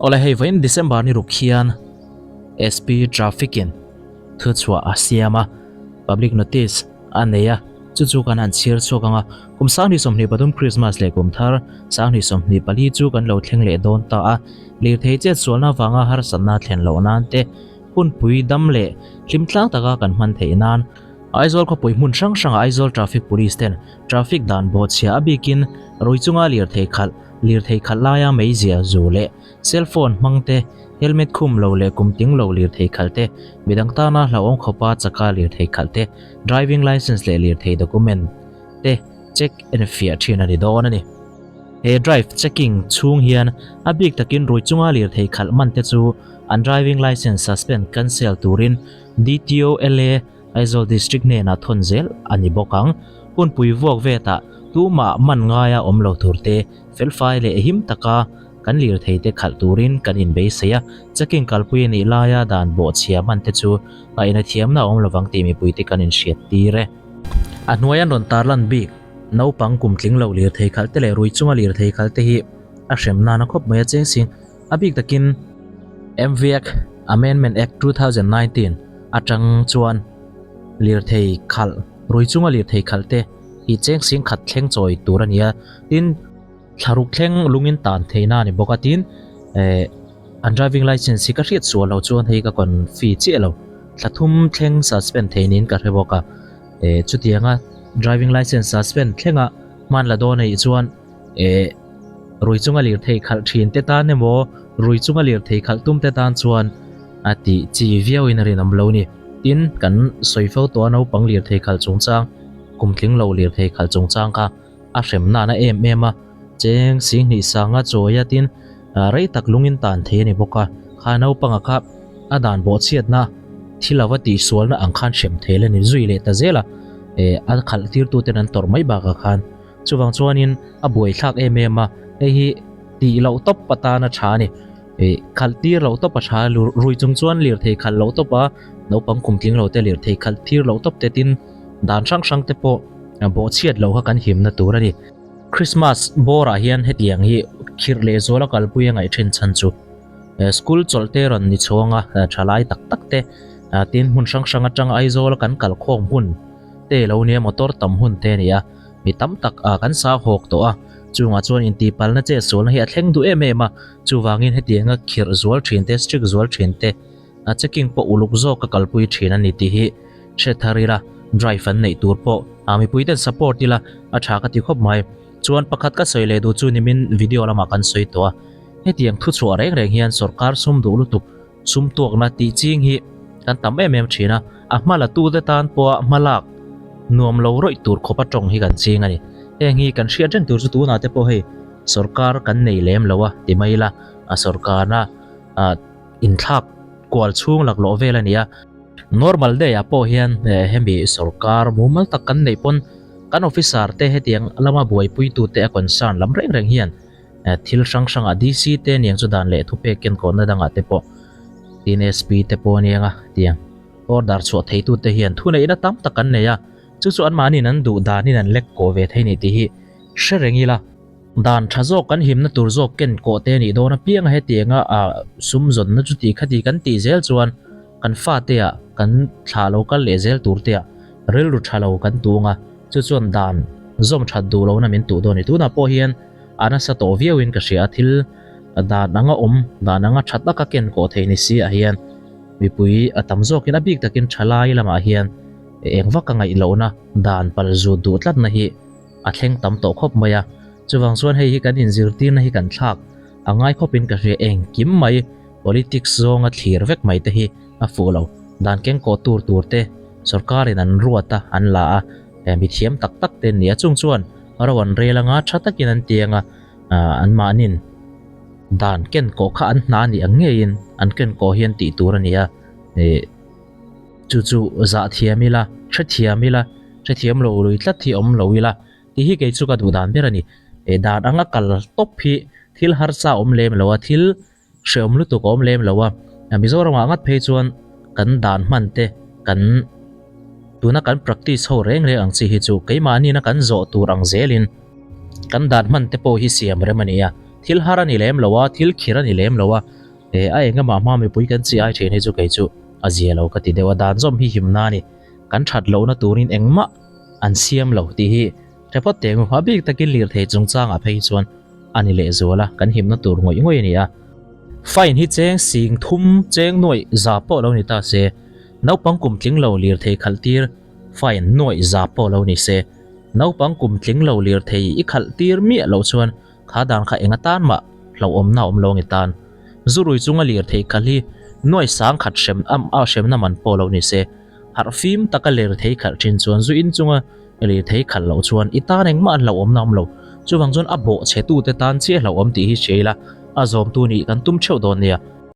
Awle hei vawiin December ni ruk hian SP Traffic in thuchhuah a siam a, public notice a nei a, chu chu kan han chhir chhuak ang a, kum 2023 Christmas leh kum thar 2024 chu kan lo thleng leh dawn ta a, lirthei chet sualna avanga harsatna thlen loh nan te, hunpui dam leh hlim tlang taka kan hman theih nan Aizawl khawpui hmun hrang hranga Aizawl Traffic Police ten traffic dan bawhchhia a bikin rui chunga lirthei khalh, lirthei khalh laia meizia zu leh cell phone hmang te, helmet khum lo leh kum ting lo lirthei khalh te, midang tana hlauhawm khawpa chaka lirthei khalh te, driving licence leh lirthei document te check enfiah thin a ni dawn a ni. He drive checking chhung hian a bik takin rui chunga lirthei khalh man te chu an driving licence suspend cancel turin DTO LA Aizawl District hnenah thawn zel a ni bawk ang. Hunpui vuak vetah tumah man ngaia awm lo tur te, felfai leh him taka kan lirthei te khalh turin kan inbeisei a, checking kalpui a nih laia dan bawhchhia hman te chu ngaihna thiamna a awm lovang tih mipuite kan inhriat tir e. A hnuai an rawn tarlan bik, naupang kum tling lo lirthei khalh te leh rui chunga lirthei khalh te hi a hrem nana khawp mai a cheng sing. A bik takin MV Act, Amendment Act 2019, atang chuan lirthei khalh, rui chunga lirthei khalh te hi cheng sing khat thleng chawi tur a ni a, tin thlaruk thleng lungin tan theihna a ni bawk a, tin eh an driving licence hi ka hriat sual lo chuan hei ka confi chiah lo, thla thum thleng suspend thei niin ka hre bawk a, eh chutianga driving licence suspend thlenga hman la dawn a nih chuan Eh, rui chunga lirthei khalh thin te tan emaw, rui chunga lirthei khalh tum te tan chuan a tih chi viauin a rinawm lo ni. Tin, kan sawi fo tawh a naupang lirthei khalh chungchang, kum tling lo lirthei khalh chungchang kha a hrem nana em em a, cheng singhnih sanga chawi a tin rei tak lungin tan thei a ni bawk a, kha naupanga kha a dan bawhchhiatna thil ava tihsualna ang khan hrem thei la ni zui leh ta zel a, eh a khalh tirtuten an tawrh mai bakah khan. Chuvang chuanin a buaithlak em em a, hei hi tih loh tawp atana tha a ni. Ih khalh tir loh tawp a tha a, rui chung chuan lirthei khalh loh tawp a, naupang kum tling lo te lirthei khalh tir loh tawp te tin dan hrang hrang te pawh bawhchhiat loh kha kan himna tur a ni. Christmas bawrah hian hetiang hi khirh leh zuala kalpui a ngaih thin chhan chu school chawlh te rawn ni chhuang a, thalai tak tak te tin hmun hrang hrang atanga Aizawl a kan kalkhawm hun te lo nia motor tam hun te a ni a. Mi tam tak ah kan sa hawk tawh a, chungah chuan intihpalna che sualna hi a thleng duh em em a, chuvangin hetianga khirh zual thin te, strict zual thin te, a checking pawh uluk zawk a kalpui thin a ni tih hi hre thar ila, drive an neih tur pawh ah mipui ten support ila a tha ka ti khawp mai. Chuan pakhat ka sawi leh duh chu nimin video lamah kan sawi tawh a, hetiang thuchhuah reng reng hian sorkar sum duh lutuk Sum tuakna tih ching hi kan tam em em thin a, a hma la tute tan pawha hma lak nuam lo rawih tur khawpa tawng hi kan ching a ni. Heng hi kan hriat reng tur chu tunah te pawh hei sorkar kan nei lem lo a ti mai ila, a sorkarna inthlak kual chhung laklawh vel a ni a. Normal day ah pawh hian hemi sorkar mumal tak kan neih pawn kan officer te hetiang lama buaipuitute a concern lam reng reng hian Thil hrang hrangah DC te aniang chu dan leh thupek kenkawhna dangah te pawh tin SP te pawh aniang a tiang order chhuah theitu te hian thuneihna tam tak an nei a, chu chu anmahniin an duh danin an lek kawh ve thei ni tih hi hre reng ila. Dan tha zawk kan himna tur zawk kenkawh te anih dawn apiang a hetianga ah sum zawnna chu tih khati kan tih zel chuan kan fate ah kan thlah lo kal leh zel tur te ah rilru tha lo kan tung a, chu chuan dan zawm that duh lohna min tuh dawn a ni. Tunah pawh hian A nasa tawh viauin ka hria a, thil dan anga awm, dan anga tha taka ken kawh thei ni si ah hian mipui a tam zawkin a bik takin thalai lamah hian eng vak a ngaih lohna dan pal zut duh tlatna hi a thleng tam tawh khawp mai a. Chuvang chuan hei hi kan inzirtirna hi kan thlak a ngai khawpin ka hria, engkim mai politics zawnga thlir vek mai te hi a fuh lo. Dan keng kawh tur tur te sorkarin an ruat a, an la a, mithiam tak tak te an ni a, chung chuan Ro an rel anga tha takin an ti anga anmahnin dan ken kawh kha an hna a nih ang ngeiin an ken kawh hian tih tur a ni a, ih chu chu zah thiam ila hrethiam ila hrethiam lo lui tlat hi awm lo ila tih hi kei chu ka duh dan ber a ni. Ih dan anga kal tawp hi thil harsa awm lem lo a thil Hrehawm lutuk a awm lem lo a, Mizoramah ngat phei chuan kan dan hman te, kan tuna kan practice ho reng reng ang chi hi chu keimahniina kan zawh tur ang zelin kan dan hman te pawh hi siam rem a ni a. Thil har a ni lem lo a, thil khir a ni lem lo a, eh a engamah hma mipui kan chi ai thin hi chu kei chu a zia lo ka ti deuh a, dan zawm hi himna a ni. Kan that lohna turin engmah an siam lo tih hi hre phawt teh ang u. A bik takin lirthei chungchangah phei hi chuan a ni lehzual a, kan himna tur ngawih ngawih a ni a. Fine hi cheng sing thum cheng nuaih za pawh lo ni ta se, naupang kum tling lo lirthei khalh tir fine nuaih za pawh lo ni se, naupang kum tling lo lirthei i khalh tir miah loh chuan kha dan kha eng atan mah hlauhawmna a awm lo ang i tan. Zu rui chunga lirthei khalh hi nuaih sang khat hrem a hremna man pawh lo ni se, harh fim taka lirthei khalh thin chuan zu in chunga lirthei khalh loh chuan i tan engmah an hlauhawmna a awm lo. Chuvang chuan a bawhchhetute tan chiah hlauhawm tih hi hria ila, a zawmtu nih kan tum theuh dawn nia.